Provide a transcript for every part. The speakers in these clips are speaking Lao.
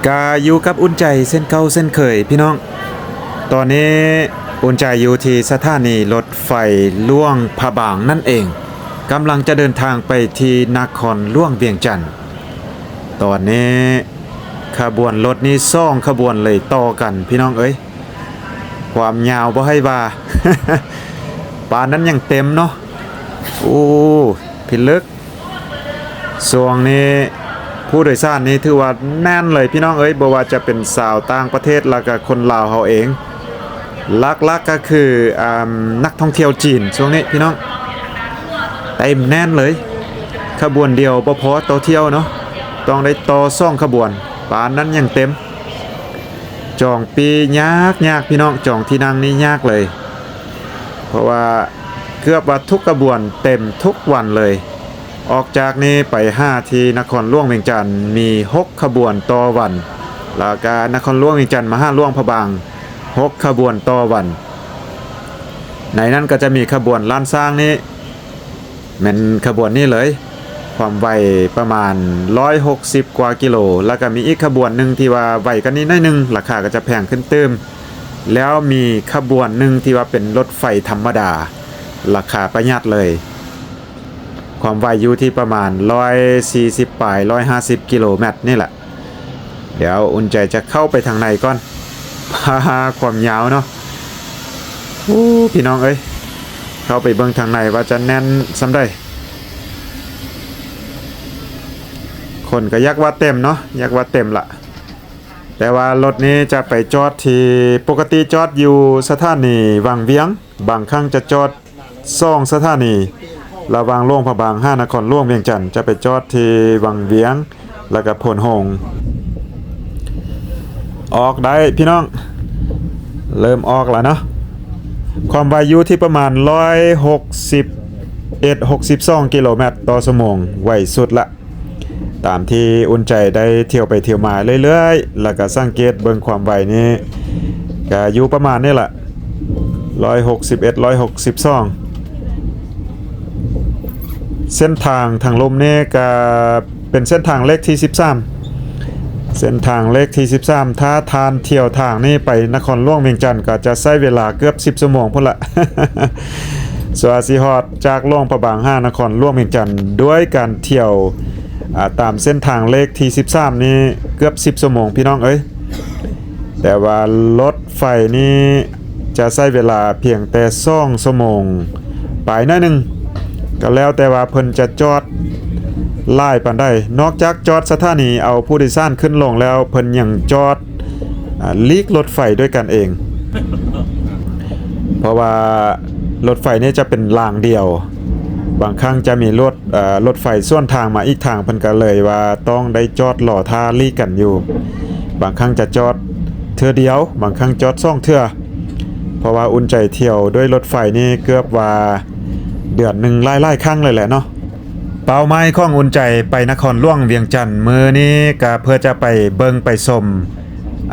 ກະຢູ່ກັບອຸ່ນໃຈເຊັ່ນເກົ່າເຊັ່ນເຄີຍພີ່ນ້ອງ. ຕອນນີ້ອຸ່ນໃຈຢູ່ທີ່ສະຖານີລົດໄຟຫຼວງພະບາງນັ້ນເອງ, ກຳລັງຈະເດີນທາງໄປທີ່ນະຄອນຫຼວງວຽງຈັນ. ຕອນນີ້ຂະບວນລົດນີ້ສອງຂະບວນເລີຍຕໍ່ກັນພີ່ນ້ອງເອີຍ, ຄວາມຍາວບໍ່ໃຫ້ວ່າ ປານນັ້ນຍັງເຕັມເນາະ. ໂອ້ ພິລຶກ. ຊ່ວງນີ້ຜູ້ໂດຍສານນີ້ຖືວ່າແໜ້ນເລີຍພີ່ນ້ອງເອີຍ, ບໍ່ວ່າຈະເປັນຊາວຕ່າງປະເທດ ແລ້ວກະຄົນລາວເຮົາເອງ. ຫຼັກໆກະຄື ອາ ນັກທ່ອງທ່ຽວຈີນຊ່ວງນີ້ພີ່ນ້ອງ, ເຕັມແໜ້ນເລີຍ. ຂະບວນດຽວບໍ່ພໍຕໍ່ຖ້ຽວເນາະ, ຕ້ອງໄດ້ຕໍ່ສອງຂະບວນ, ປານນັ້ນຍັງເຕັມ. ຈອງປີ້ຍາກໆ ພີ່ນ້ອງ, ຈອງທີ່ນັ່ງນີ້ຍາກເລີຍ ເພາະວ່າເກືອບວ່າທຸກຂະບວນເຕັມທຸກວັນເລີຍ. ອອກຈາກນີ້ໄປຫາທີ່ນະຄອນຫຼວງວຽງຈັນມີຫົກຂະບວນຕໍ່ວັນ, ແລ້ວກະນະຄອນຫຼວງວຽງຈັນມາຫາຫຼວງພະບາງຫົກຂະບວນຕໍ່ວັນ. ໃນນັ້ນກໍຈະມີຂະບວນລ້ານຊ້າງນີ້ ແມ່ນຂະບວນນີ້ເລີຍ, ຄວາມໄວປະມານຮ້ອຍຫົກສິບກວ່າກິໂລ, ແລ້ວກໍມີອີກຂະບວນໜຶ່ງທີ່ວ່າໄວກວ່ານີ້ໜ້ອຍໜຶ່ງ, ລາຄາກໍຈະແພງຂຶ້ນຕື່ມ, ແລ້ວມີຂະບວນໜຶ່ງທີ່ວ່າເປັນລົດໄຟທຳມະດາ, ລາຄາປະຢັດເລີຍ, ຄວາມໄວຢູ່ທີ່ປະມານຮ້ອຍສີ່ສິບປາຍ ຮ້ອຍຫ້າສິບກິໂລແມັດນີ້ແຫຼະ. ດຽວອຸ່ນໃຈຈະເຂົ້າໄປທາງໃນກ່ອນ. ພາ ຄວາມຍາວເນາະ. ໂອ້ ພີ່ນ້ອງເອີຍ, ເຂົ້າໄປເບິ່ງທາງໃນວ່າຈະແໜ້ນສ່ຳໃດ. ຄົນກໍຢາກວ່າເຕັມເນາະ, ຢາກວ່າເຕັມລະ. ແຕ່ວ່າລົດນີ້ຈະໄປຈອດທີ່ ປົກກະຕິຈອດຢູ່ສະຖານີວັງວຽງ, ບາງຄັ້ງຈະຈອດ ສອງສະຖານີ ລະຫວ່າງຫຼວງພະບາງຫານະຄອນຫຼວງວຽງຈັນ, ຈະໄປຈອດທີ່ວັງວຽງ ແລ້ວກະໂພນໂຮງ. ອອກໄດ້ພີ່ນ້ອງ, ເລີ່ມອອກແລ້ວເນາະ. ຄວາມໄວຢູ່ທີ່ປະມານຮ້ອຍຫົກສິບເອັດ ຫົກສິບສອງກິໂລແມັດຕໍ່ຊົ່ວໂມງ, ໄວສຸດລະ. ຕາມທີ່ອຸ່ນໃຈໄດ້ທ່ຽວໄປທ່ຽວມາເລື້ອຍໆ ແລ້ວກະສັງເກດເບິ່ງຄວາມໄວນີ້ ກະຢູ່ປະມານນີ້ລະ ຮ້ອຍຫົກສິບເອັດ ຮ້ອຍຫົກສິບສອງ. ເສັ້ນທາງທາງລຸ່ມນີ້ກະເປັນເສັ້ນທາງເລກທີສິບສາມ, ເສັ້ນທາງເລກທີສິບສາມ. ຖ້າທ່ານທ່ຽວທາງນີ້ໄປນະຄອນຫຼວງວຽງຈັນ ກະຈະໃຊ້ເວລາເກືອບສິບຊົ່ວໂມງພຸ້ນລະ ກວ່າຊິຮອດຈາກຫຼວງພະບາງຫານະຄອນຫຼວງວຽງຈັນ ດ້ວຍການທ່ຽວ ອາ ຕາມເສັ້ນທາງເລກທີສິບສາມນີ້ເກືອບສິບຊົ່ວໂມງພີ່ນ້ອງເອີຍ. ແຕ່ວ່າລົດໄຟນີ້ຈະໃຊ້ເວລາພຽງແຕ່ສອງຊົ່ວໂມງປາຍໜ້ອຍໜຶ່ງ, ກໍແລ້ວແຕ່ວ່າເພິ່ນຈະຈອດຫຼາຍປານໃດ. ນອກຈາກຈອດສະຖານີເອົາຜູ້ໂດຍສານຂຶ້ນລົງແລ້ວ ເພິ່ນຍັງຈອດ ອາ ຫຼີກລົດໄຟດ້ວຍກັນເອງ ເພາະວ່າລົດໄຟນີ້ຈະເປັນລາງດຽວ, ບາງຄັ້ງຈະມີລົດ ເອີ ລົດໄຟສວນທາງມາອີກທາງ, ເພິ່ນກໍເລີຍວ່າຕ້ອງໄດ້ຈອດລໍຖ້າຫຼີກກັນຢູ່. ບາງຄັ້ງຈະຈອດເທື່ອດຽວ, ບາງຄັ້ງຈອດສອງເທື່ອ, ເພາະວ່າອຸ່ນໃຈທ່ຽວດ້ວຍລົດໄຟນີ້ເກືອບວ່າເດືອນໜຶ່ງຫຼາຍໆຄັ້ງເລີຍແຫຼະເນາະ. ເປົ້າໝາຍຂອງອຸ່ນໃຈໄປນະຄອນຫຼວງວຽງຈັນມື້ນີ້ ກະເພື່ອຈະໄປເບິ່ງໄປຊົມ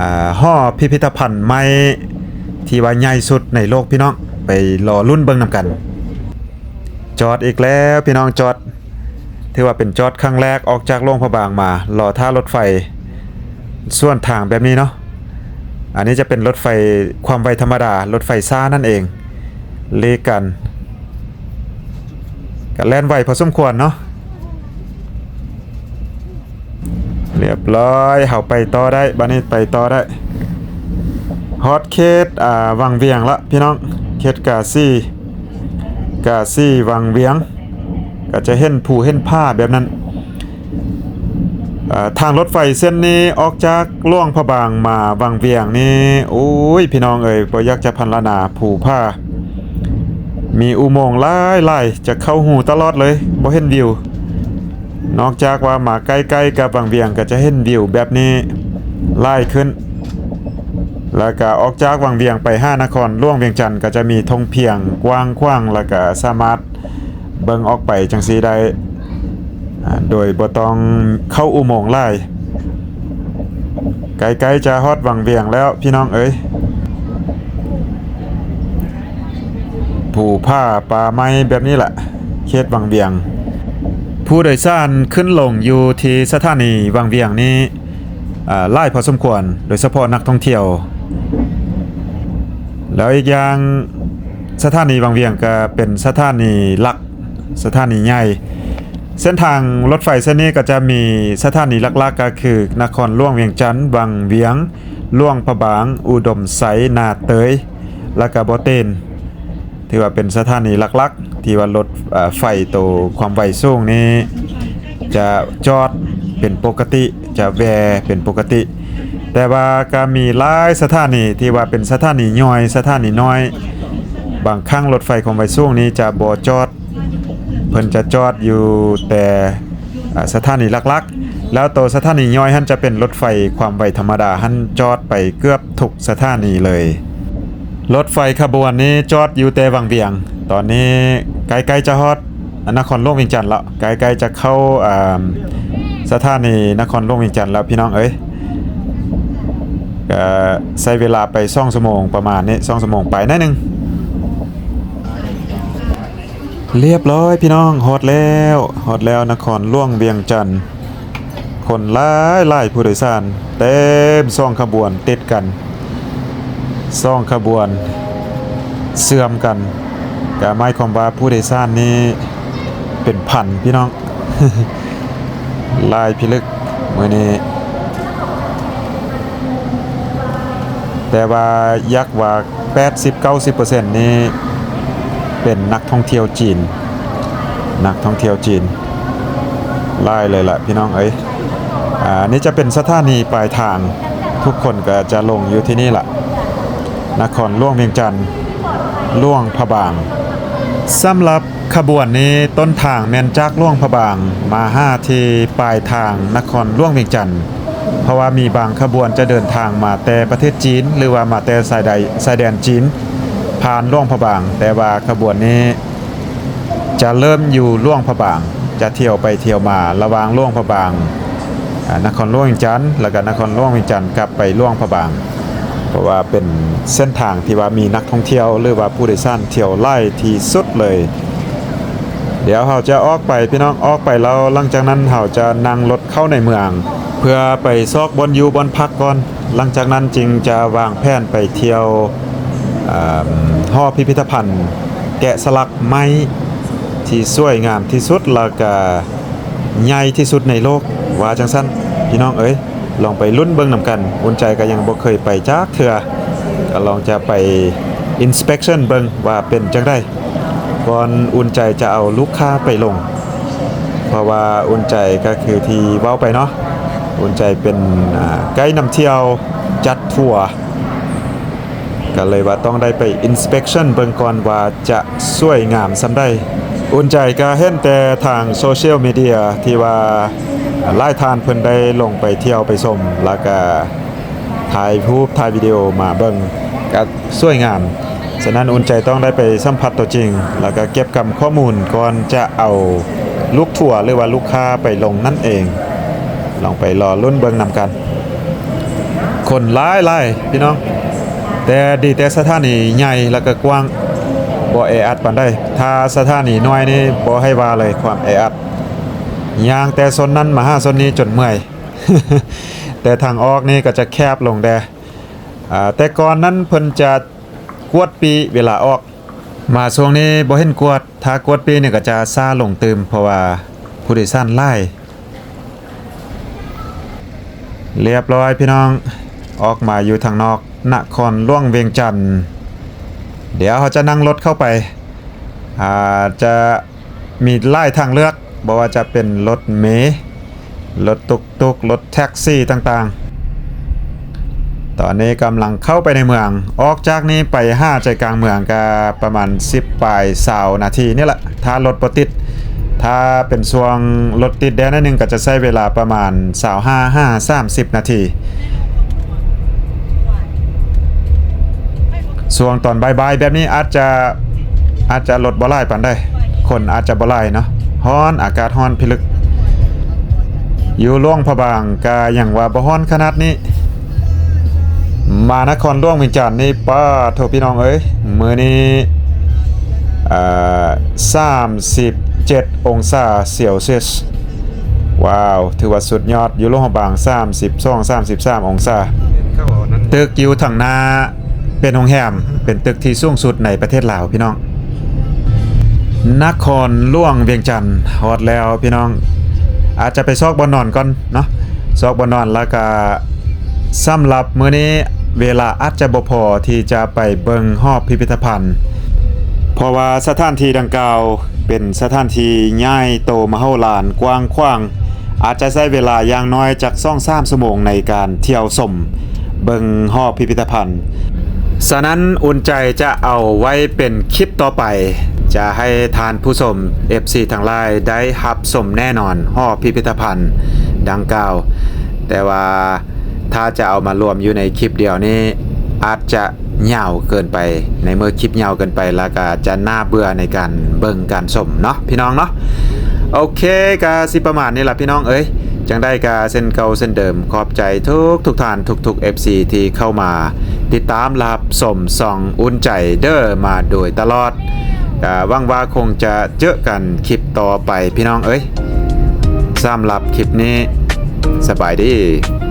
ອາ ຫໍພິພິທະພັນໄມ້ທີ່ວ່າໃຫຍ່ສຸດໃນໂລກພີ່ນ້ອງ, ໄປລໍລຸ້ນເບິ່ງນຳກັນ. ຈອດອີກແລ້ວພີ່ນ້ອງ, ຈອດ ຖືວ່າເປັນຈອດຄັ້ງແລກອອກຈາກຫຼວງພະບາງມາ, ລໍຖ້າລົດໄຟສວນທາງແບບນີ້ເນາະ. ອັນນີ້ຈະເປັນລົດໄຟຄວາມໄວທຳມະດາ, ລົດໄຟຊ້ານັ້ນເອງ, ຫຼີກກັນ. ກະແລ່ນໄວພໍສົມຄວນເນາະ. ລຽບຮ້ອຍ, ເຮົາໄປຕໍ່ໄດ້, ບາດນີ້ໄປຕໍ່ໄດ້. ຮອດເຂດ ອາ ວັງວຽງລະພີ່ນ້ອງ, ເຂດກາສີ, ກາສີວັງວຽງ, ກະຈະເຫັນພູເຫັນຜາແບບນັ້ນ. ເອີ ທາງລົດໄຟເສັ້ນນີ້ອອກຈາກຫຼວງພະບາງມາວັງວຽງນີ້ ໂອ້ຍ ພີ່ນ້ອງເອີຍ ບໍ່ຢາກຈະພັນລະນາ, ພູຜາ ມີອຸໂມງຫຼາຍໆ ຈະເຂົ້າຫູຕະຫຼອດເລີຍ, ບໍ່ເຫັນວິວ. ນອກຈາກວ່າມາໃກ້ໆກັບວັງວຽງ ກໍຈະເຫັນວິວແບບນີ້ຫຼາຍຂຶ້ນ. ແລ້ວກະອອກຈາກວັງວຽງໄປຫານະຄອນຫຼວງວຽງຈັນ ກໍຈະມີທົ່ງພຽງກວ້າງຂວາງ, ແລ້ວກະສາມາດ ເບິ່ງອອກໄປຈັ່ງຊີ້ໄດ້ ອາ ໂດຍບໍ່ຕ້ອງເຂົ້າອຸໂມງຫຼາຍ. ໃກ້ໆຈະຮອດວັງວຽງແລ້ວພີ່ນ້ອງເອີຍ. ພູຜາປ່າໄມ້ແບບນີ້ລະ ເຂດວັງວຽງ. ຜູ້ໂດຍສານຂຶ້ນລົງຢູ່ທີ່ສະຖານີວັງວຽງນີ້ ອ່າ ຫຼາຍພໍສົມຄວນ ໂດຍສະເພາະນັກທ່ອງທ່ຽວ. ແລ້ວອີກຢ່າງ ສະຖານີວັງວຽງກໍເປັນສະຖານີຫຼັກ ສະຖານີໃຫຍ່. ເສັ້ນທາງລົດໄຟເສັ້ນນີ້ກໍຈະມີສະຖານີຫຼັກໆ ກໍຄືນະຄອນຫຼວງວຽງຈັນ, ວັງວຽງ, ຫຼວງພະບາງ, ອຸດົມໄຊ, ນາເຕີຍ ແລ້ວກໍບໍ່ເຕັນ. ຖືວ່າເປັນສະຖານີຫຼັກໆ ທີ່ວ່າລົດ ເອີ ໄຟໂຕຄວາມໄວສູງນີ້ຈະຈອດເປັນປົກກະຕິ, ຈະແວ່ເປັນປົກກະຕິ. ແຕ່ວ່າກໍມີຫຼາຍສະຖານີທີ່ວ່າເປັນສະຖານີຍ່ອຍ, ສະຖານີນ້ອຍ. ບາງຄັ້ງລົດໄຟຄວາມໄວສູງນີ້ຈະບໍ່ຈອດ, ເພິ່ນຈະຈອດຢູ່ແຕ່ ອາ ສະຖານີຫຼັກໆ ແລ້ວໂຕສະຖານີຍ່ອຍຫັ້ນຈະເປັນລົດໄຟຄວາມໄວທຳມະດາຫັ້ນ ຈອດໄປເກືອບທຸກສະຖານີເລີຍ. ລົດໄຟຂະບວນນີ້ຈອດຢູ່ແຕ່ວັງວຽງ. ຕອນນີ້ໃກ້ໆຈະຮອດນະຄອນຫຼວງວຽງຈັນແລ້ວ, ໃກ້ໆຈະເຂົ້າ ອາ ສະຖານີນະຄອນຫຼວງວຽງຈັນແລ້ວ ພີ່ນ້ອງເອີຍ. ກະໃຊ້ເວລາໄປສອງຊົ່ວໂມງປະມານນີ້, ສອງຊົ່ວໂມງປາຍໜ້ອຍໜຶ່ງ. ລຽບຮ້ອຍພີ່ນ້ອງ, ຮອດແລ້ວ, ຮອດແລ້ວນະຄອນຫຼວງວຽງຈັນ. ຄົນຫຼາຍໆ, ຜູ້ໂດຍສານເຕັມສອງຂະບວນຕິດກັນ, ສອງຂະບວນເຊື່ອມກັນ, ກະໝາຍຄວາມວ່າຜູ້ໂດຍສານນີ້ເປັນພັນພີ່ນ້ອງ. ຫຼາຍພິລຶກມື້ນີ້, ແຕ່ວ່າຢາກວ່າ ແປດສິບເກົ້າສິບເປີເຊັນນີ້ເປັນນັກທ່ອງທ່ຽວຈີນ, ນັກທ່ອງທ່ຽວຈີນຫຼາຍເລີຍລະພີ່ນ້ອງເອີຍ. ອາ ນີ້ຈະເປັນສະຖານີປາຍທາງ, ທຸກຄົນກໍຈະລົງຢູ່ທີ່ນີ້ລະ, ນະຄອນຫຼວງວຽງຈັນ, ຫຼວງພະບາງ. ສຳລັບ ຂະບວນນີ້ຕົ້ນທາງແມ່ນຈາກຫຼວງພະບາງມາຫາທີ່ປາຍທາງນະຄອນຫຼວງວຽງຈັນ, ເພາະວ່າມີບາງຂະບວນຈະເດີນທາງມາແຕ່ປະເທດຈີນ ຫຼືວ່າມາແຕ່ຊາຍແດນ ຊາຍແດນຈີນ ຜ່ານຫຼວງພະບາງ, ແຕ່ວ່າຂະບວນນີ້ຈະເລີ່ມຢູ່ຫຼວງພະບາງ, ຈະທ່ຽວໄປທ່ຽວມາລະຫວ່າງຫຼວງພະບາງ ອາ ນະຄອນຫຼວງວຽງຈັນ ແລ້ວກໍນະຄອນຫຼວງວຽງຈັນກັບໄປຫຼວງພະບາງ, ເພາະວ່າເປັນເສັ້ນທາງທີ່ວ່າມີນັກທ່ອງທ່ຽວ ຫຼືວ່າຜູ້ໂດຍສານທ່ຽວຫຼາຍທີ່ສຸດເລີຍ. ດຽວເຮົາຈະອອກໄປພີ່ນ້ອງ, ອອກໄປແລ້ວ ຫຼັງຈາກນັ້ນເຮົາຈະນັ່ງລົດເຂົ້າໃນເມືອງ ເພື່ອໄປຊອກບ່ອນຢູ່ບ່ອນພັກກ່ອນ, ຫຼັງຈາກນັ້ນຈຶ່ງຈະວາງແຜນໄປທ່ຽວ ອາ ຫໍພິພິທະພັນແກະສະຫຼັກໄມ້ທີ່ສວຍງາມທີ່ສຸດ ແລ້ວກະ ໃຫຍ່ທີ່ສຸດໃນໂລກ ວ່າຈັ່ງຊັ້ນພີ່ນ້ອງເອີຍ. ລອງໄປລຸ້ນເບິ່ງນຳກັນ, ອຸ່ນໃຈກໍຍັງບໍ່ເຄີຍໄປຈັກເທື່ອ, ກໍລອງຈະໄປ inspection ເບິ່ງວ່າເປັນຈັ່ງໃດ ກ່ອນອຸ່ນໃຈຈະເອົາລູກຄ້າໄປລົງ. ເພາະວ່າອຸ່ນໃຈກໍຄືທີ່ເວົ້າໄປເນາະ, ອຸ່ນໃຈເປັນ ອາ ໄກນຳທ່ຽວ ຈັດທົວ ກໍເລີຍວ່າຕ້ອງໄດ້ໄປ inspection ເບິ່ງກ່ອນວ່າຈະສວຍງາມສ່ຳໃດ. ອຸ່ນໃຈກໍເຫັນແຕ່ທາງໂຊຊຽວມີເດຍທີ່ວ່າຫຼາຍທ່ານເພິ່ນໄດ້ລົງໄປທ່ຽວໄປຊົມ ແລ້ວກະຖ່າຍຮູບຖ່າຍວິດີໂອມາເບິ່ງ ກໍສວຍງາມ. ສະນັ້ນອຸ່ນໃຈຕ້ອງໄດ້ໄປສຳຜັດຕົວຈິງ ແລ້ວກະເກັບກຳຂໍ້ມູນກ່ອນຈະເອົາລູກທົວ ຫຼືວ່າລູກຄ້າໄປລົງນັ້ນເອງ. ລອງໄປລໍລຸ້ນເບິ່ງນຳກັນ. ຄົນຫຼາຍໆ ພີ່ນ້ອງ, ແຕ່ດີແຕ່ສະຖານີໃຫຍ່ ແລ້ວກໍກວ້າງ, ບໍ່ແອອັດປານໃດ. ຖ້າສະຖານີນ້ອຍນີ້ບໍ່ໃຫ້ວ່າເລີຍ, ຄວາມແອອັດ, ຍ່າງແຕ່ໂຊນນັ້ນມາຫາໂຊນນີ້ຈົນເມື່ອຍ. ແຕ່ທາງອອກນີ້ກໍຈະແຄບລົງແດ່. ອາ ແຕ່ກ່ອນນັ້ນເພິ່ນຈະກວດປີ້ເວລາອອກ, ມາຊ່ວງນີ້ບໍ່ເຫັນກວດ. ຖ້າກວດປີ້ນີ້ກໍຈະຊ້າລົງຕື່ມ ເພາະວ່າຜູ້ໂດຍສານຫຼາຍ. ລຽບຮ້ອຍພີ່ນ້ອງ, ອອກມາຢູ່ທາງນອກນະຄອນຫຼວງວຽງຈັນ. ດຽວເຮົາຈະນັ່ງລົດເຂົ້າໄປ, ອາ ຈະມີຫຼາຍທາງເລືອກ, ບໍ່ວ່າຈະເປັນລົດເມ, ລົດຕຸກ ຕຸກ ລົດແທັກຊີຕ່າງໆ. ຕອນນີ້ກຳລັງເຂົ້າໄປໃນເມືອງ, ອອກຈາກນີ້ໄປຫາໃຈກາງເມືອງກະປະມານສິບປາຍຊາວນາທີນີ້ລະ ຖ້າລົດບໍ່ຕິດ. ຖ້າເປັນຊ່ວງລົດຕິດແດ່ໜ້ອຍໜຶ່ງກະຈະໃຊ້ເວລາປະມານຊາວຫ້າຫາສາມສິບນາທີ. ຊ່ວງຕອນບ່າຍໆແບບນີ້ອາດຈະ ອາດຈະລົດບໍ່ຫຼາຍປານໃດ, ຄົນອາດຈະບໍ່ຫຼາຍເນາະ, ຮ້ອນ, ອາກາດຮ້ອນພິລຶກ. ຢູ່ຫຼວງພະບາງກະຍັງວ່າບໍ່ຮ້ອນຂະໜາດນີ້, ມານະຄອນຫຼວງວຽງຈັນນີ້ ປາໂທ ພີ່ນ້ອງເອີຍ, ມື້ນີ້ ເອີ ສາມສິບເຈັດອົງສາເຊລຊຽສ. ວ້າວ ຖືວ່າສຸດຍອດ ຢູ່ຫຼວງພະບາງ ສາມສິບສອງ ສາມສິບສາມອົງສາ. ຕຶກຢູ່ທາງໜ້າເປັນໂຮງແຮມ ເປັນຕຶກທີ່ສູງສຸດໃນປະເທດລາວ ພີ່ນ້ອງ. ນະຄອນຫຼວງວຽງຈັນ ຮອດແລ້ວພີ່ນ້ອງ. ອາດຈະໄປຊອກບ່ອນນອນກ່ອນເນາະ ຊອກບ່ອນນອນ ແລ້ວກະ ສຳລັບມື້ນີ້ເວລາອາດຈະບໍ່ພໍທີ່ຈະໄປເບິ່ງຫໍພິພິທະພັນ ເພາະວ່າສະຖານທີ່ດັ່ງກ່າວເປັນສະຖານທີ່ໃຫຍ່ໂຕມະໂຫລານກວ້າງຂວາງ, ອາດຈະໃຊ້ເວລາຢ່າງໜ້ອຍຈັກສອງສາມຊົ່ວໂມງໃນການທ່ຽວຊົມເບິ່ງຫໍພິພິທະພັນ. ສະນັ້ນ ອຸ່ນໃຈຈະເອົາໄວ້ເປັນຄລິບຕໍ່ໄປ ຈະໃຫ້ທ່ານຜູ້ຊົມ ເອັຟຊີ ທັງຫຼາຍໄດ້ຮັບຊົມແນ່ນອນ ຫໍພິພິທະພັນດັ່ງກ່າວ. ແຕ່ວ່າ ຖ້າຈະເອົາມາລວມຢູ່ໃນຄລິບດຽວນີ້ ອາດຈະຍາວເກີນໄປ ໃນເມື່ອຄລິບຍາວເກີນໄປ ແລ້ວກໍອາດຈະໜ້າເບື່ອໃນການເບິ່ງການຊົມເນາະ ພີ່ນ້ອງເນາະ. ໂອເຄ ກໍຊິປະມານນີ້ລະພີ່ນ້ອງເອີຍ. ຈັ່ງໃດກໍເຊັ່ນເກົ່າເຊັ່ນເດີມ ຂອບໃຈທຸກໆທ່ານ ທຸກໆ ເອັຟຊີ ທີ່ເຂົ້າມາຕິດຕາມ ແລະ ຮັບຊົມຊ່ອງອຸ່ນໃຈເດີມາໂດຍຕະຫຼອດ. ກໍຫວັງວ່າຄົງຈະເຈີກັນຄລິບຕໍ່ໄປ ພີ່ນ້ອງເອີຍ. ສຳລັບຄລິບນີ້ ສະບາຍດີ.